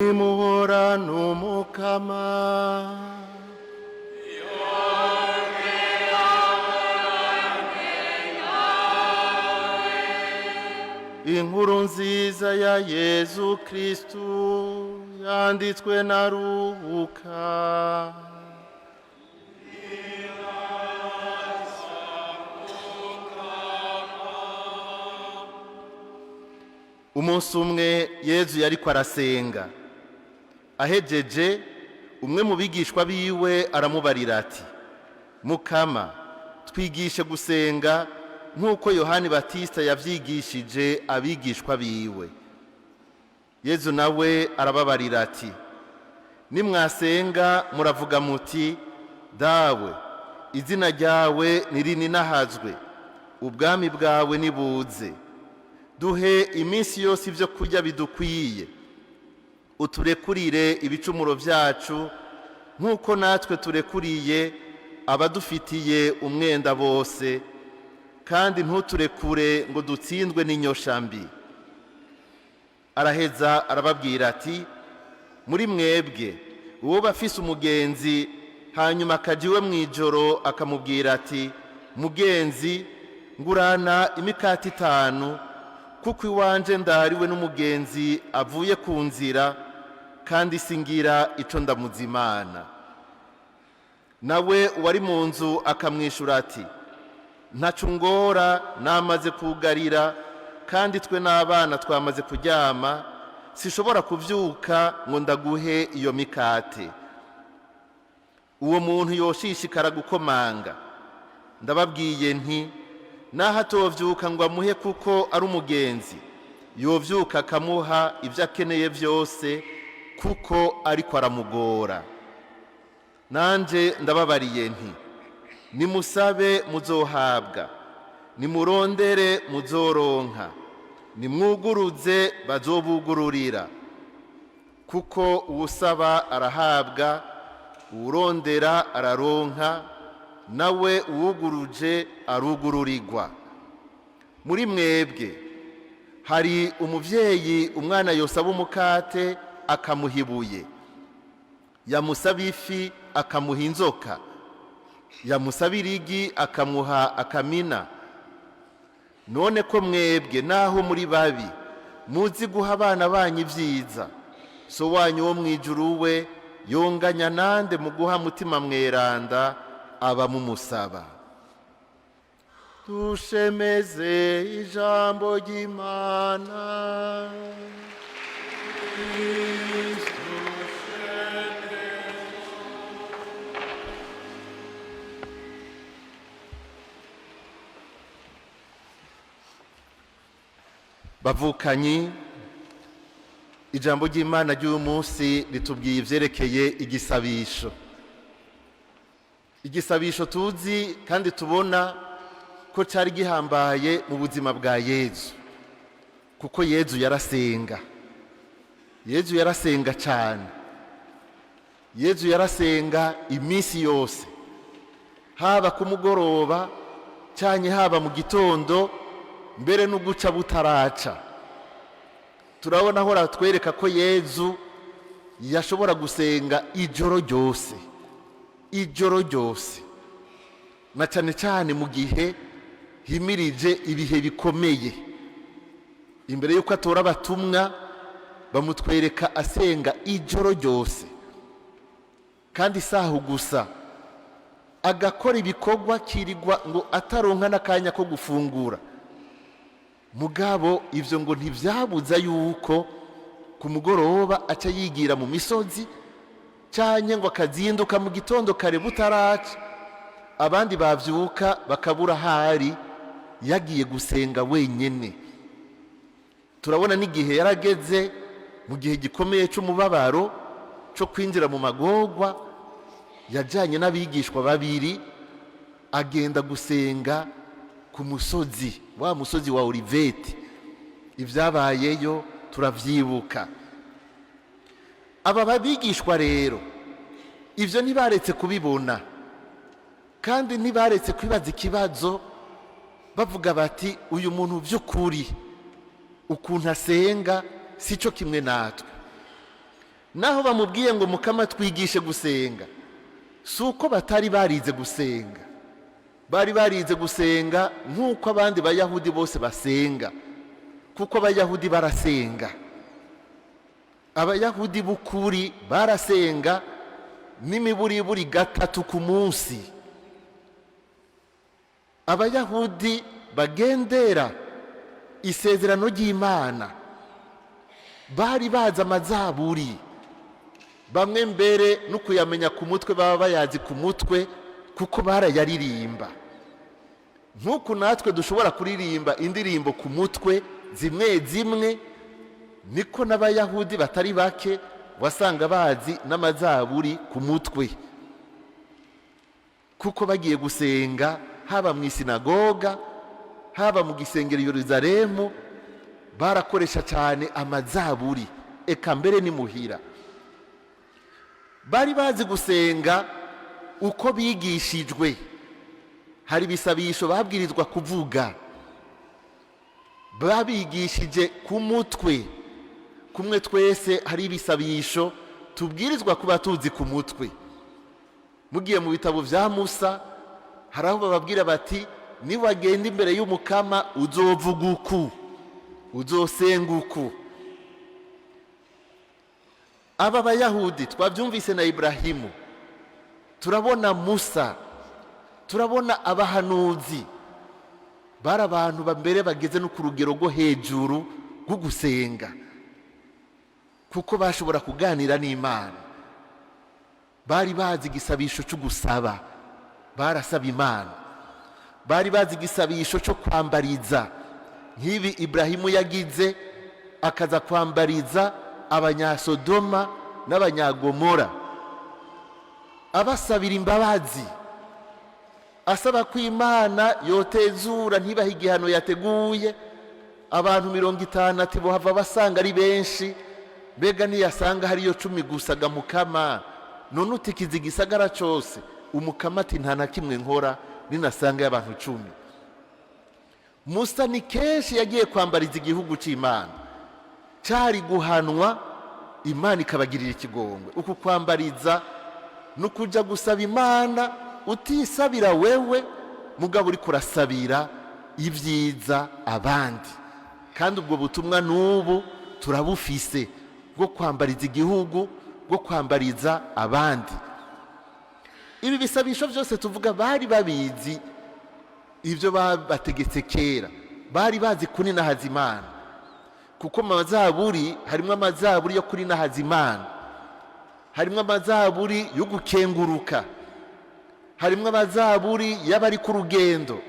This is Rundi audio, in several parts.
Nimuhorane Umukama. Inkuru nziza ya Yezu Kristu yanditswe na Luka. Umunsi umwe Yezu yariko arasenga. Ahejeje, umwe mu bigishwa biwe aramubarira ati: "Mukama, twigishe gusenga nk'uko Yohani Batista yavyigishije abigishwa biwe." Yezu nawe arababarira ati: "Nimwasenga muravuga muti: Dawe, izina ryawe nirininahazwe, ubwami bwawe nibuze, duhe iminsi yose ibyo kurya bidukwiye, uturekurire ibicumuro byacu nk'uko natwe turekuriye abadufitiye umwenda bose, kandi ntuturekure ngo dutsindwe n'inyosha mbi." Araheza arababwira ati: "Muri mwebwe uwo bafise umugenzi, hanyuma akaja iwe mw'ijoro akamubwira ati: Mugenzi, ngurana imikate 5, kuko iwanje ndariwe n'umugenzi avuye ku nzira, kandi singira ico ndamuzimana." Nawe uwari mu nzu akamwishura ati: "Ntaco ngora, namaze kugarira, kandi twe n'abana twamaze kuryama, sishobora kuvyuka ngo ndaguhe iyo mikate." Uwo muntu yoshishikara gukomanga. Ndababwiye nti: naho atovyuka ngo amuhe kuko ari umugenzi, yovyuka akamuha ibyo akeneye byose kuko ariko aramugora. Nanje ndababariye nti: nimusabe muzohabwa, nimurondere muzoronka, nimwuguruze bazobugururira. Kuko uwusaba arahabwa, uwurondera araronka, nawe uwuguruje arugururirwa. Muri mwebwe hari umuvyeyi umwana yosaba umukate akamuha ibuye, yamusaba ifi akamuha inzoka, yamusaba irigi akamuha akamina? None ko mwebwe naho muri babi muzi guha abana banyu ibyiza, so wanyu wo mw'ijuru we yonganya nande mu guha Mutima Mweranda abamumusaba? Dushemeze ijambo ry'Imana. Bavukanyi, ijambo ry'Imana ry'uyu munsi ritubwiye ivyerekeye igisabisho. Igisabisho tuzi kandi tubona ko cari gihambaye mu buzima bwa Yezu, kuko Yezu yarasenga. Yezu yarasenga cyane. Yezu yarasenga iminsi yose, haba ku mugoroba cyane, haba mu gitondo, mbere no guca butaraca. Turabona aho ratwereka ko Yezu yashobora gusenga ijoro ryose, ijoro ryose, na cyane cyane mu gihe himirije ibihe bikomeye. Imbere y'uko atora abatumwa, bamutwereka asenga ijoro ryose, kandi isaha gusa agakora ibikorwa kirirwa ngo ataronka n'akanya ko gufungura. Mugabo ivyo ngo ntivyabuza yuko ku mugoroba aca yigira mu misozi, canke ngo akazinduka mu gitondo kare butaraca, abandi bavyuka bakabura ahari, yagiye gusenga wenyene. Turabona n'igihe yarageze mu gihe gikomeye c'umubabaro, co kwinjira mu magorwa, yajanye n'abigishwa babiri agenda gusenga ku musozi, wa musozi wa Oliveti. Ivyabayeyo turavyibuka. Aba babigishwa rero ivyo ntibaretse kubibona, kandi ntibaretse kwibaza ikibazo, bavuga bati: uyu muntu by'ukuri ukuntu asenga sico kimwe natwe. Naho bamubwiye ngo Mukama, twigishe gusenga, si uko batari barize gusenga. Bari barize gusenga nk'uko abandi Bayahudi bose basenga, kuko Abayahudi barasenga. Abayahudi b'ukuri barasenga n'imiburiburi gatatu ku munsi. Abayahudi bagendera isezerano ry'Imana bari bazi amazaburi, bamwe mbere no kuyamenya ku mutwe baba bayazi ku mutwe, kuko barayaririmba nk'uku natwe dushobora kuririmba indirimbo ku mutwe zimwe zimwe. Niko n'Abayahudi batari bake wasanga bazi n'amazaburi ku mutwe, kuko bagiye gusenga, haba mu isinagoga, haba mu gisengero Yeruzalemu, barakoresha cyane amazaburi. Eka mbere ni muhira bari bazi gusenga uko bigishijwe. Hari ibisabisho babwirizwa kuvuga, babigishije ku mutwe, kumwe twese hari ibisabisho tubwirizwa kuba tuzi ku mutwe. Mugiye mu bitabo bya Musa, hari aho bababwira bati: "Niwagenda imbere y'Umukama, uzovuga uku, uzosenga uku." Aba Bayahudi twabyumvise na Iburahimu, turabona Musa, turabona abahanuzi, bari abantu mbere bageze no ku rugero rwo hejuru rwo gusenga, kuko bashobora kuganira n'Imana. Bari bazi igisabisho cyo gusaba, barasaba Imana. Bari bazi igisabisho cyo kwambariza, nk'ibi Iburahimu yagize, akaza kwambariza Abanyasodoma n'Abanyagomora, abasabira imbabazi, asaba ko Imana yotezura ntibahe igihano yateguye. Abantu 50, ati bohava basanga ari benshi. Mbega ntiyasanga hariyo 10 gusa ga Mukama? None utikiza igisagara cyose? Umukama ati: "Nta na kimwe nkora ninasanga y'abantu 10." Musa ni kenshi yagiye kwambariza igihugu cy'Imana cyari guhanwa, Imana ikabagirira ikigongwe. Uku kwambariza ni ukujya gusaba Imana utisabira wewe, mugabo uri kurasabira ibyiza abandi. Kandi ubwo butumwa n'ubu turabufise, bwo kwambariza igihugu, bwo kwambariza abandi. Ibi bisabisho byose tuvuga bari babizi, ibyo babategetse kera. Bari bazi kuninahaza Imana, kuko mu mazaburi harimo amazaburi yo kuninahaza Imana, harimo amazaburi yo gukenguruka, harimo amazaburi y'abari ku rugendo,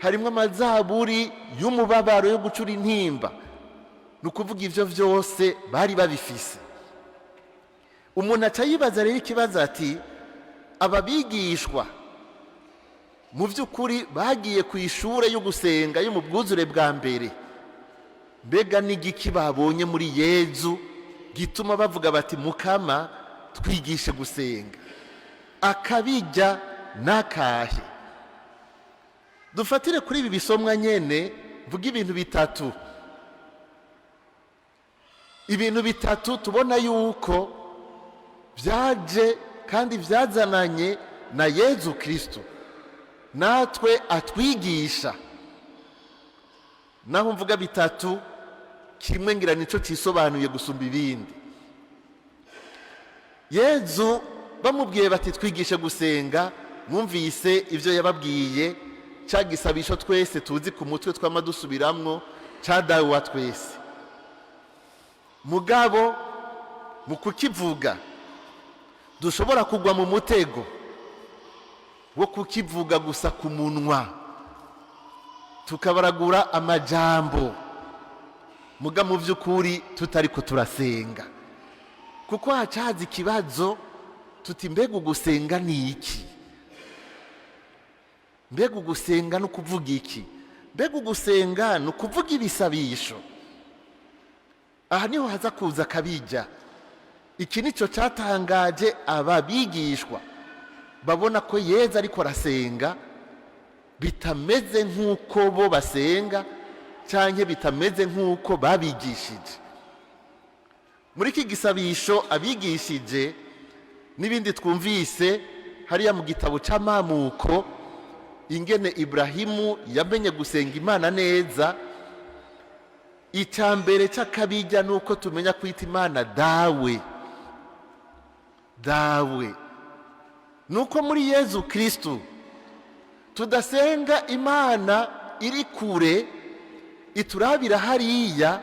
harimo amazaburi y'umubabaro, yo gucura intimba. Ni ukuvuga ibyo byose bari babifise. Umuntu aca yibaza rero ikibazo ati: aba bigishwa mu by'ukuri bagiye ku ishuri yo gusenga yo mu bwuzure bwa mbere, mbega n'igiki babonye muri Yezu gituma bavuga bati: "Mukama, twigishe gusenga"? Akabijya n'akahe? Dufatire kuri ibi bisomwa nyene, mvuga ibintu bitatu. Ibintu bitatu tubona yuko byaje kandi byazananye na Yezu Kristo, natwe atwigisha. Naho mvuga bitatu, kimwe ngira nicyo cyisobanuye gusumba ibindi. Yezu bamubwiye bati: "Twigishe gusenga," mwumvise ibyo yababwiye, cya gisabisho twese tuzi ku mutwe, twama dusubiramwo, cya Dawe wa twese. Mugabo mu kukivuga dushobora kugwa mu mutego wo kukivuga gusa ku munwa, tukabaragura amajambo, muga mu by'ukuri tutari ko turasenga. Kuko hacaza ikibazo tuti: mbega ugusenga ni iki? Mbega ugusenga ni ukuvuga iki? Mbega ugusenga ni ukuvuga ibisabisho? Aha niho haza kuza akabijya. Iki nicyo cyatangaje aba bigishwa, babona ko Yezu ariko arasenga bitameze nk'uko bo basenga, cyangwa bitameze nk'uko babigishije. Muri iki gisabisho abigishije n'ibindi twumvise hariya mu gitabo c'amamuko, ingene Iburahimu yamenye gusenga Imana neza. Icya mbere cy'akabijya ni uko tumenya kwita Imana Dawe. Dawe ni uko muri Yezu Kirisitu tudasenga Imana iri kure iturabira hariya,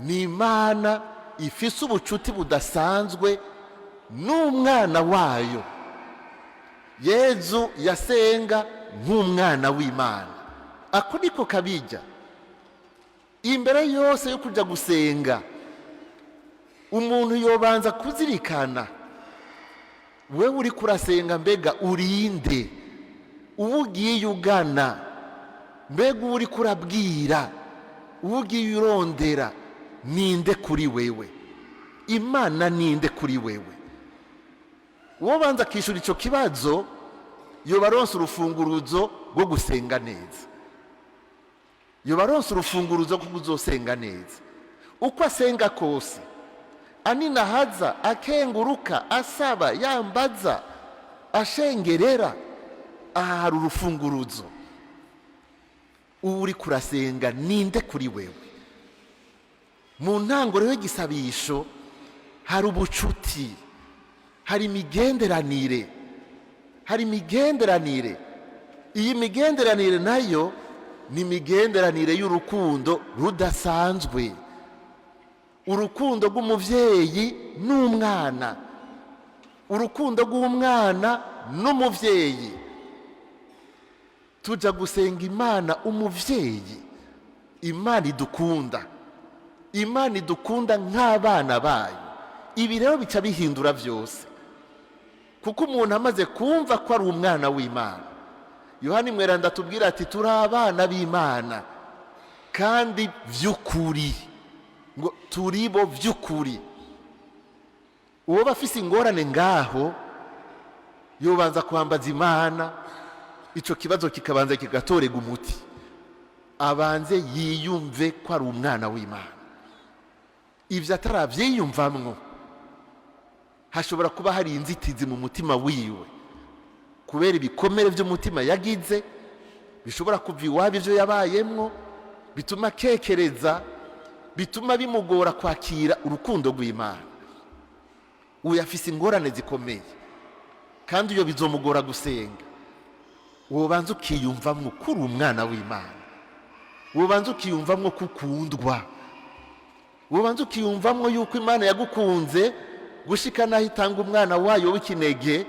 ni Imana ifise ubucuti budasanzwe n'umwana wayo. Yezu yasenga nk'umwana w'Imana. Ako niko kabijya. Imbere yose yo kujya gusenga, umuntu yobanza kuzirikana: wewe uri kurasenga, mbega urinde? Uba ugiye ugana, mbega uba uri kurabwira, uba ugiye urondera ninde kuri wewe? Imana ninde kuri wewe? Uwo banza akishyura icyo kibazo yoba aronse urufunguruzo rwo gusenga neza, yoba aronse urufunguruzo rwo kuzosenga neza. Uko asenga kose, aninahaza, akenguruka, asaba, yambaza, ashengerera, aha hari urufunguruzo. Uba uri kurasenga ninde kuri wewe? Mu ntango rero y'igisabisho hari ubucuti, hari imigenderanire, hari imigenderanire. Iyi migenderanire nayo ni imigenderanire y'urukundo rudasanzwe, urukundo rw'umubyeyi n'umwana, urukundo rw'umwana n'umubyeyi. Tujya gusenga Imana umubyeyi, Imana idukunda, Imana idukunda nk'abana bayo. Ibi rero bica bihindura byose, kuko umuntu amaze kumva ko ari umwana w'Imana, Yohani Mweranda atubwira ati: "Turi abana b'Imana kandi by'ukuri", ngo turi bo by'ukuri. Uwo bafise ingorane ngaho yobanza kwambaza Imana, icyo kibazo kikabanza kigatorega umuti, abanze yiyumve ko ari umwana w'Imana. Ibyo atarabyiyumvamwo, hashobora kuba hari inzitizi mu mutima wiwe kubera ibikomere by'umutima yagize, bishobora kuva iwabo, ibyo yabayemwo bituma akekereza, bituma bimugora kwakira urukundo rw'Imana. Uyu afise ingorane zikomeye, kandi iyo bizomugora gusenga. Wobanza ukiyumvamwo ko uri umwana w'Imana, wobanza ukiyumvamwo ko ukundwa, wobanza ukiyumvamwo yuko Imana yagukunze gushika n'aho itanga umwana wayo w'ikinege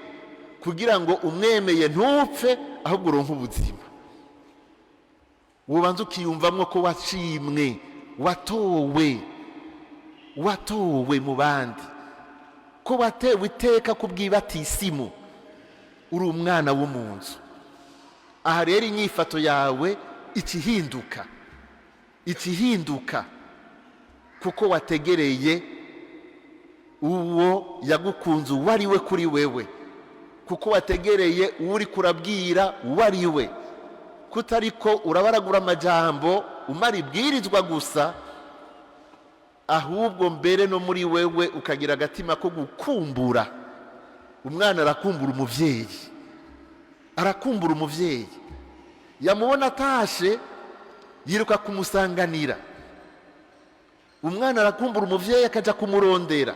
kugira ngo umwemeye ntupfe, ahubwo uronke ubuzima. Wobanza ukiyumvamwo ko washimwe, watowe, watowe mu bandi, ko watewe iteka ku bw'ibatisimu, uri umwana wo mu nzu. Aha rero inyifato yawe ikihinduka, ikihinduka, kuko wategereye uwo yagukunze uwo ari we kuri wewe, kuko wategereye uwo uri kurabwira uwo ari we, kutariko urabaragura amajambo umara ibwirizwa gusa, ahubwo mbere no muri wewe ukagira agatima ko gukumbura. Umwana arakumbura umubyeyi, arakumbura umubyeyi, yamubona atashe yiruka kumusanganira. Umwana arakumbura umubyeyi akajya kumurondera,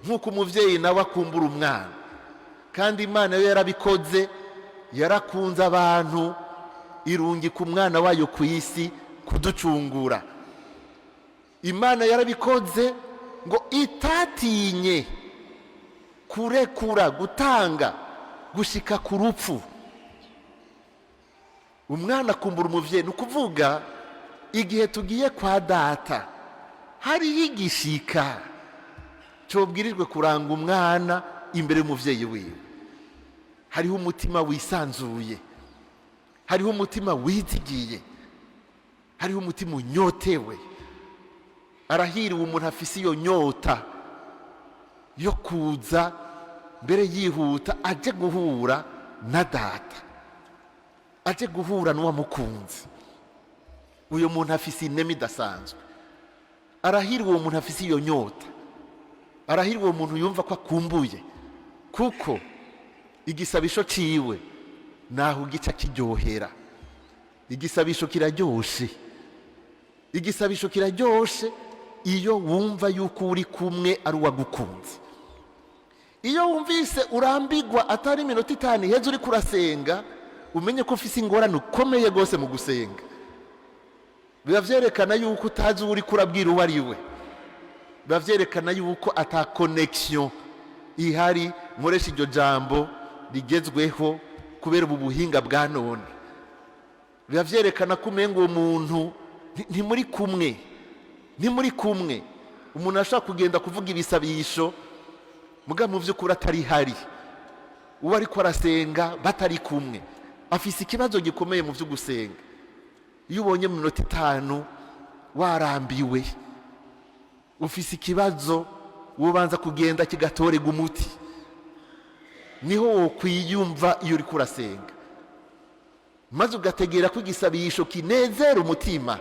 nk'uko umubyeyi nawe akumbura umwana. Kandi Imana yo yarabikoze, yarakunze abantu irungika umwana wayo ku isi kuducungura. Imana yarabikoze ngo itatinye kurekura, gutanga gushika ku rupfu. Umwana akumbura umubyeyi. Ni ukuvuga igihe tugiye kwa Data, hariho igishika cyobwirijwe kuranga umwana imbere y'umubyeyi wiwe. Hariho umutima wisanzuye, hariho umutima wizigiye, hariho umutima unyotewe. Arahiriwe umuntu afise iyo nyota yo kuza mbere yihuta aje guhura na Data, aje guhura n'uwamukunze. Uyu muntu afise inema idasanzwe. Arahiriwe uwo muntu afise iyo nyota. Arahirwa uwo muntu yumva ko akumbuye, kuko igisabisho ciwe naho gica kiryohera. Igisabisho kiraryoshe, igisabisho kiraryoshe iyo wumva yuko uri kumwe ari uwagukunze. Iyo wumvise urambigwa atari iminota 5 iheze uri kurasenga, umenye ko ufise ingorane ukomeye rwose mu gusenga. Biba vyerekana yuko utazi uwo uriko urabwira uwo ari we, biba vyerekana yuko ata connexion ihari. Nkoresha iryo jambo rigezweho kubera ubu buhinga bwa none. Biba vyerekana ko umenga uwo muntu ntimuri kumwe, ntimuri kumwe. Umuntu ashobora kugenda kuvuga ibisabisho muga mu vy'ukuri atari hari, uwo ariko arasenga batari kumwe, afise ikibazo gikomeye mu vyo gusenga. Iyo ubonye mu minota 5 warambiwe, ufise ikibazo, ubanza kugenda kigatorega umuti, niho wokwiyumva iyo uriko urasenga, maze ugategera ko igisabisho kinezera umutima.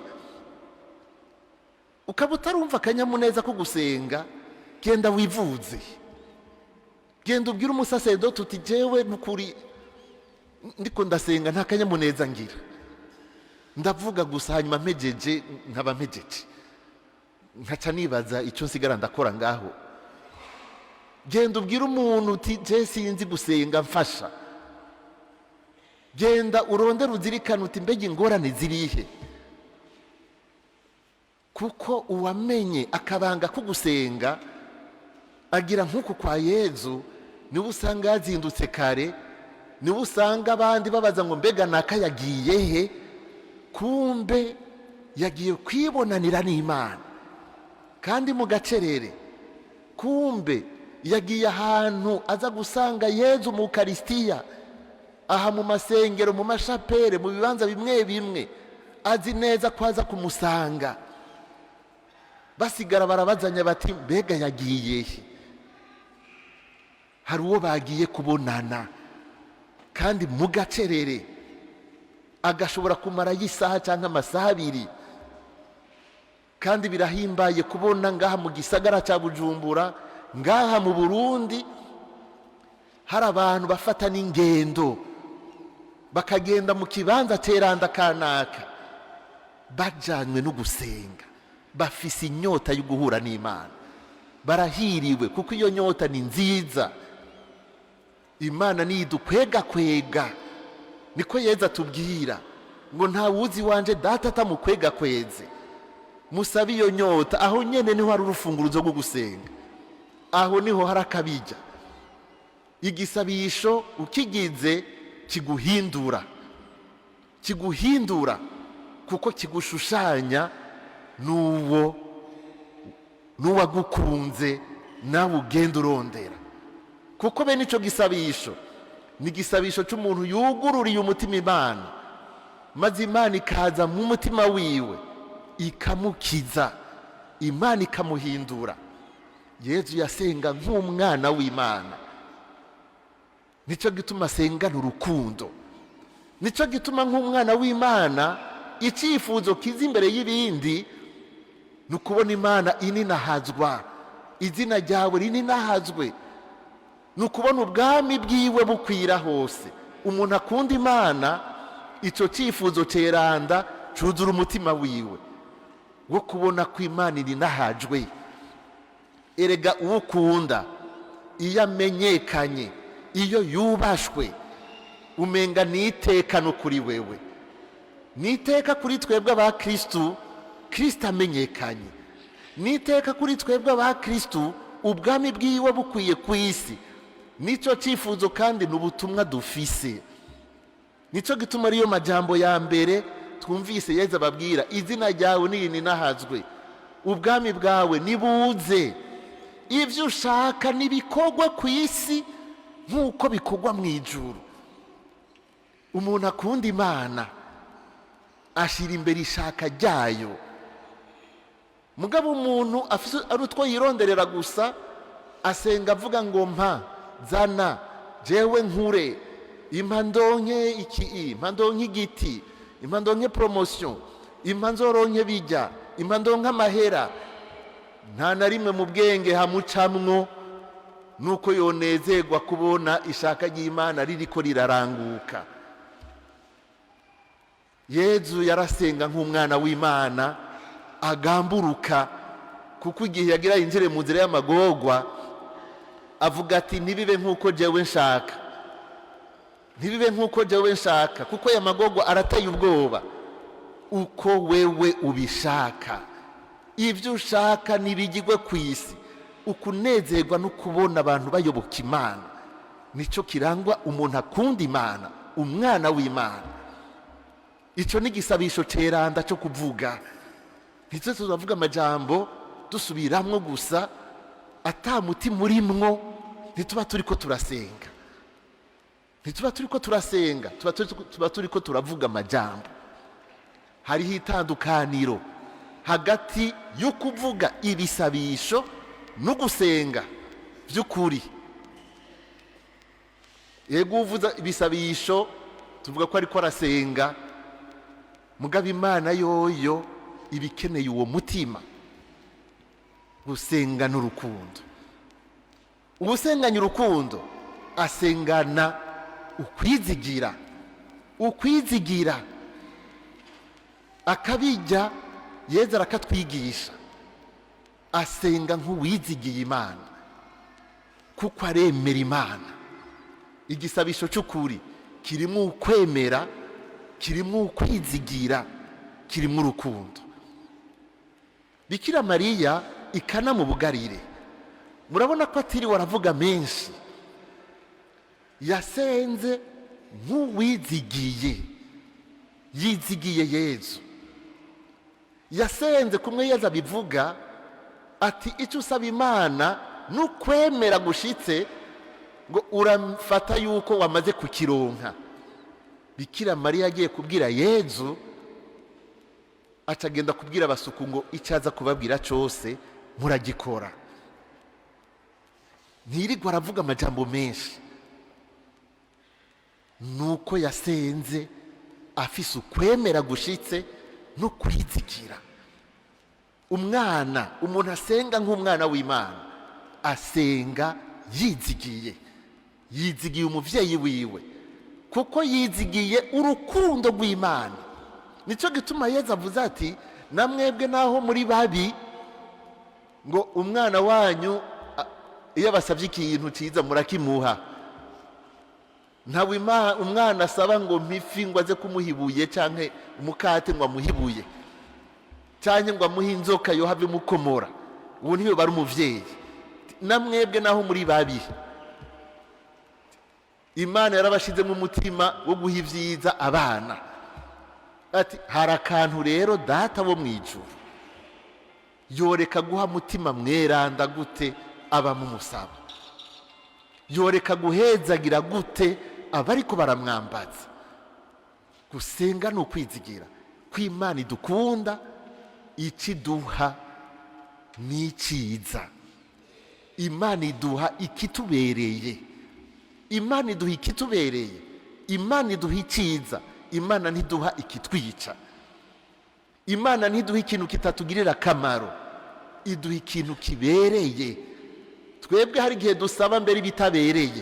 Ukaba utarumva akanyamuneza ko gusenga, genda wivuze, genda ubwire umusaseredoti uti: "Jewe nukuri ndiko ndasenga nta kanyamuneza ngira, ndavuga gusa, hanyuma mpejeje nkaba mpejeje, nkaca nibaza icyo nsigara ndakora ngaho." Genda ubwire umuntu uti: "Je sinzi gusenga, mfasha." Genda urondere, uzirikane uti: "Mbega ingorane zirihe?" Kuko uwamenye akabanga ko gusenga agira nk'uku kwa Yezu, niwe usanga yazindutse kare, niwe usanga abandi babaza ngo: "Mbega naka yagiye he?" Kumbe yagiye kwibonanira n'Imana kandi mu gacerere. Kumbe yagiye ahantu aza gusanga Yezu mu Ukarisitiya, aha mu masengero, mu mashapere, mu bibanza bimwe bimwe, azi neza ko aza kumusanga. Basigara barabazanya bati: "Mbega yagiye he?" Hari uwo bagiye kubonana kandi mu gacerere, agashobora kumarayo isaha cyangwa amasaha 2. Kandi birahimbaye kubona ngaha mu gisagara cya Bujumbura, ngaha mu Burundi, hari abantu bafata n'ingendo bakagenda mu kibanza teranda kanaka bajanywe no gusenga, bafise inyota yo guhura n'Imana. Barahiriwe, kuko iyo nyota ni nziza. Imana niyidukwega kwega, niko Yezu atubwira ngo: "Nta wuzi wanje Data atamukwega kweze." Musabe iyo nyota. Aho nyene niho hari urufunguruzo rwo gusenga, aho niho hari akabijya. Igisabisho ukigize kiguhindura, kiguhindura kuko kigushushanya n'uwo n'uwagukunze nawe ugenda urondera. Kuko bene icyo gisabisho ni igisabisho cy'umuntu yugururiye umutima Imana, maze Imana ikaza mu mutima wiwe ikamukiza, Imana ikamuhindura. Yezu yasenga nk'umwana w'Imana, nicyo gituma asengana urukundo, nicyo gituma nk'umwana w'Imana icyifuzo kiza imbere y'ibindi ni ukubona Imana ininahazwa, izina ryawe rininahazwe, ni ukubona ubwami bwiwe bukwira hose. Umuntu akunda Imana, icyo cyifuzo cyeranda cyuzura umutima wiwe wo kubona ko Imana irinahajwe. Erega uwo ukunda iyo amenyekanye, iyo yubashwe, umenga ni iteka no kuri wewe, ni iteka kuri twebwe aba Kirisitu. Kirisito amenyekanye ni iteka kuri twebwe aba Kirisitu, ubwami bwiwe bukwiye ku isi. Nicyo cyifuzo kandi ni ubutumwa dufise. Nicyo gituma ariyo majambo ya mbere twumvise Yezu ababwira: "Izina ryawe nirinahazwe, ubwami bwawe nibuze, ibyo ushaka nibikorwa ku isi nk'uko bikorwa mu ijuru." Umuntu akunda Imana ashyira imbere ishaka ryayo. Mugabo umuntu afise ari utwo yironderera gusa, asenga avuga ngo: "Mpa, zana, jewe nkure, impa ndonke iki, impa ndonke igiti, impa ndonke promotion, impa nzoronke bijya, impa ndonke amahera." Nta na rimwe mu bwenge hamucamwo nuko yonezerwa kubona ishaka ry'Imana ririko riraranguka. Yezu yarasenga nk'umwana w'Imana agamburuka, kuko igihe yagira yinjire mu nzira y'amagorwa avuga ati: "Ntibibe nk'uko jewe nshaka, ntibibe nk'uko jewe nshaka, kuko aya magorwa arateye ubwoba, uko wewe ubishaka, ibyo ushaka ntibigirwe ku isi." Ukunezerwa no kubona abantu bayoboka Imana nicyo kirangwa umuntu akunda Imana, umwana w'Imana. Icyo ni igisabisho ceranda cyo kuvuga. Ntitwe tuzavuga amajambo dusubiramwo gusa ata mutima urimwo, ntituba turi ko turasenga, ntituba turi ko turasenga, tuba turi ko turavuga amajambo. Hariho itandukaniro hagati yo kuvuga ibisabisho no gusenga by'ukuri. Yego, uvuza ibisabisho tuvuga ko ariko arasenga, mugabo Imana yoyo ibikeneye uwo mutima. Gusenga n'urukundo. Uwusenganya urukundo asengana ukwizigira, ukwizigira akabijya. Yezu arakatwigisha, asenga nk'uwizigiye Imana kuko aremera Imana. Igisabisho cy'ukuri kirimo ukwemera, kirimo ukwizigira, kirimo urukundo. Bikira Mariya ikana mu bugarire, murabona ko atiriwe aravuga menshi, yasenze nk'uwizigiye, yizigiye Yezu. Yasenze kumwe Yezu abivuga ati: "Icyo usaba Imana n'ukwemera gushitse, ngo urafata yuko wamaze kukironka." Bikira Mariya agiye kubwira Yezu, acagenda kubwira abasuku ngo icyo aza kubabwira cyose muragikora. Ntirirwa aravuga amajambo menshi, nuko yasenze afise ukwemera gushitse no kwizigira. Umwana, umuntu asenga nk'umwana w'Imana asenga yizigiye, yizigiye umubyeyi wiwe kuko yizigiye urukundo rw'Imana. Nicyo gituma Yezu avuze ati: "Namwebwe naho muri babi, ngo umwana wanyu iyo abasabye ikintu cyiza murakimuha." Ntawe umwana asaba ngo mpifi ngo aze kumuha ibuye, cyangwa umukate ngo amuhe ibuye, cyangwa ngo amuhe inzoka yohave imukomora. Ubu ntiyo bari umubyeyi. Namwebwe naho muri babi, Imana yarabashizemo umutima wo guha ibyiza abana. Ati: "Hari akantu rero Data wo mu ijuru yoreka guha Mutima Mweranda gute abamumusaba? Yoreka guhezagira gute abariko baramwambaza?" Gusenga ni ukwizigira ko Imana idukunda, ikiduha ni icyiza. Imana iduha ikitubereye, Imana iduha ikitubereye, Imana iduha icyiza. Imana ntiduha ikitwica, Imana ntiduha ikintu kitatugirira akamaro, iduha ikintu kibereye. Twebwe hari igihe dusaba mbere ibitabereye,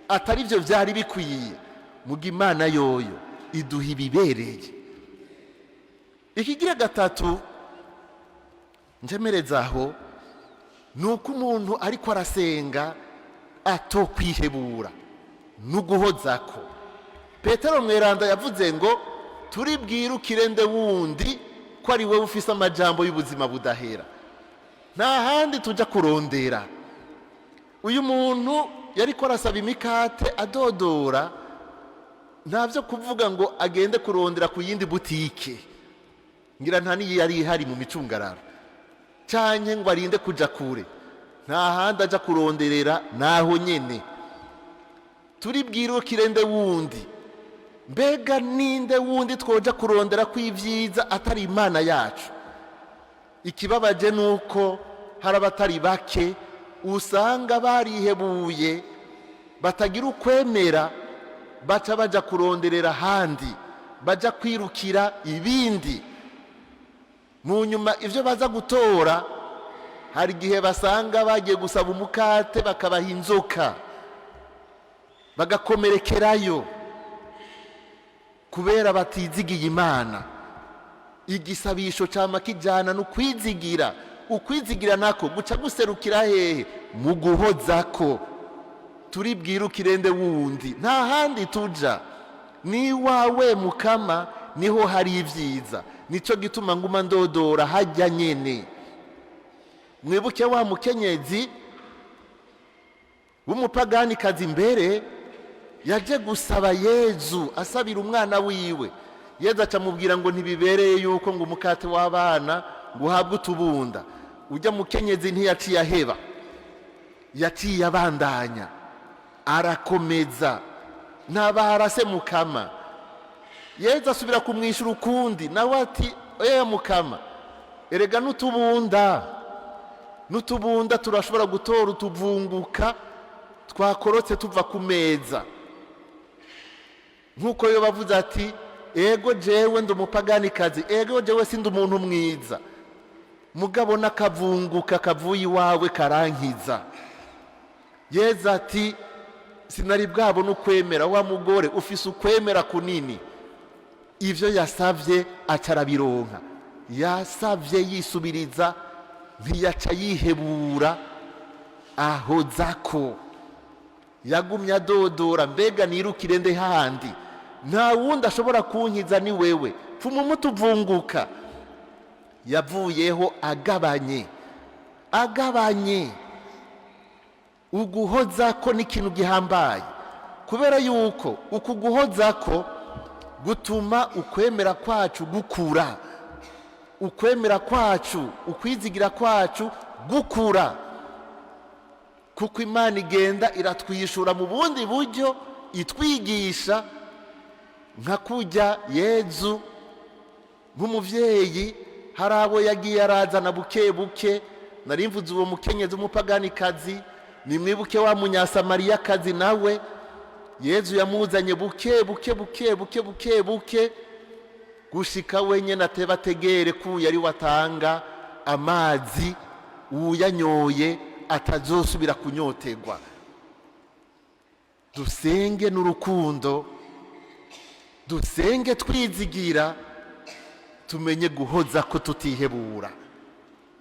atari byo byari bikwiye, muga Imana yoyo iduha ibibereye. Ikigira gatatu njemereza aho ni uko umuntu ariko arasenga atokwihebura n'uguhozako. Petero Mweranda yavuze ngo: "Turibwirukire nde wundi ko ari wowe ufise amajambo y'ubuzima budahera? Nta handi tujya kurondera." Uyu muntu yariko arasaba imikate adodora, nta byo kuvuga ngo agende kurondera ku yindi butike, ngira nta n'iyo yari ihari mu micungararo, canke ngo arinde kuja kure. Nta handi aja kuronderera, naho nyene. Turibwirukire nde wundi? Mbega ninde wundi twoja kurondera ko ibyiza atari Imana yacu? Ikibabaje ni uko hari abatari bake usanga barihebuye, batagira ukwemera, baca baja kuronderera ahandi, baja kwirukira ibindi. Mu nyuma ibyo baza gutora Hari igihe basanga bagiye gusaba umukate bakabaha inzoka, bagakomerekerayo kubera batizigiye Imana. Igisabisho cyama kijyana no kwizigira. Ukwizigira nako guca guserukira hehe? Mu guhozako. Turibwirukire nde wundi? Nta handi tuja, ni iwawe Mukama, niho hari ibyiza. Nicyo gituma nguma ndodora hajya nyene. Mwibuke wa mukenyezi w'umupaganikazi imbere yaje gusaba Yezu, asabira umwana wiwe. Yezu acamubwira ngo ntibibereye yuko ngo umukate w'abana ngo uhabwe utubunda. Ujya mukenyezi ntiyaciye aheba, yaciye abandanya, arakomeza: "Ntabara se Mukama." Yezu asubira kumwishyura ukundi, nawe ati: "Eee Mukama, erega n'utubunda turashobora gutora utuvunguka twakorotse tuva ku meza." Nk'uko yo bavuze ati: "Ego jewe ndi umupaganikazi, ego jewe sindi umuntu mwiza, mugabo n'akavunguka kavuye iwawe karankiza." Yezu ati: "Sinari bwabona ukwemera. Wa mugore, ufise ukwemera kunini." Ibyo yasabye acarabironka. Yasabye yisubiriza, ntiyaca yihebura, ahozako, yagumye adodora: "Mbega nirukire nde handi? Nta wundi ashobora kunkiza, ni wewe, pfuma umutuvunguka." Yavuyeho agabanye, agabanye. Uguhoza ko ni ikintu gihambaye, kubera yuko uku guhoza ko gutuma ukwemera kwacu gukura, ukwemera kwacu, ukwizigira kwacu gukura, kuko Imana igenda iratwishura mu bundi buryo, itwigisha nka kujya Yezu nk'umubyeyi hari abo yagiye arazana buke buke. Nari mvuze uwo mukenyezi w'umupaganikazi. Nimwibuke wa munyasamariyakazi, nawe Yezu yamuzanye buke buke, buke buke, buke buke, gushika wenyine ateba ategere ko yari watanga amazi, uyanyoye atazosubira kunyotegwa. Dusenge n'urukundo, dusenge twizigira, tumenye guhoza ko tutihebura,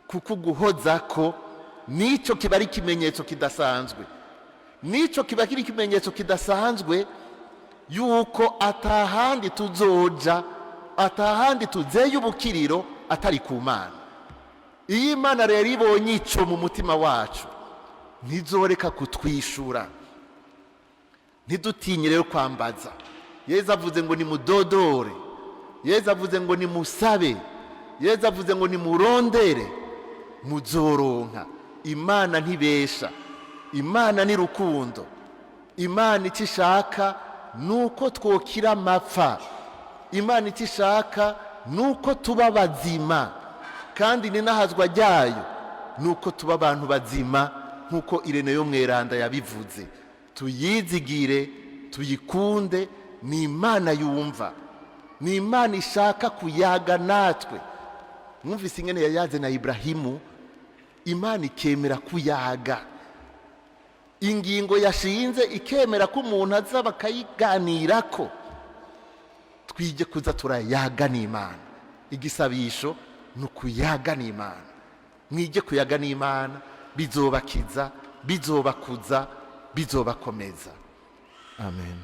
kuko guhoza ko nicyo kiba ari ikimenyetso kidasanzwe, nicyo kiba kiri ikimenyetso kidasanzwe yuko atahandi tuzoja, atahandi tuzeye ubukiriro atari ku Mana. Iyo Imana rero ibonye icyo mu mutima wacu, ntizoreka kutwishura. Ntidutinye rero kwambaza. Yezu avuze ngo nimudodore, Yezu avuze ngo nimusabe, Yezu avuze ngo nimurondere, muzoronka. Imana ntibesha, Imana ni rukundo. Imana icyo ishaka ni uko twokira amapfa, Imana icyo ishaka ni uko tuba bazima, kandi n'inahazwa ryayo ni uko tuba abantu bazima, nk'uko Irene yo mweranda yabivuze. Tuyizigire, tuyikunde. Ni Imana yumva, ni Imana ishaka kuyaga natwe. Mwumvise ingene yayaze na Iburahimu, Imana ikemera kuyaga. Ingingo yashinze ikemera ko umuntu aza bakayiganirako. Twige kuza turayaga n'Imana. Igisabisho ni ukuyaga n'Imana. Mwige kuyaga n'Imana, bizobakiza, bizobakuza, bizobakomeza. Amen.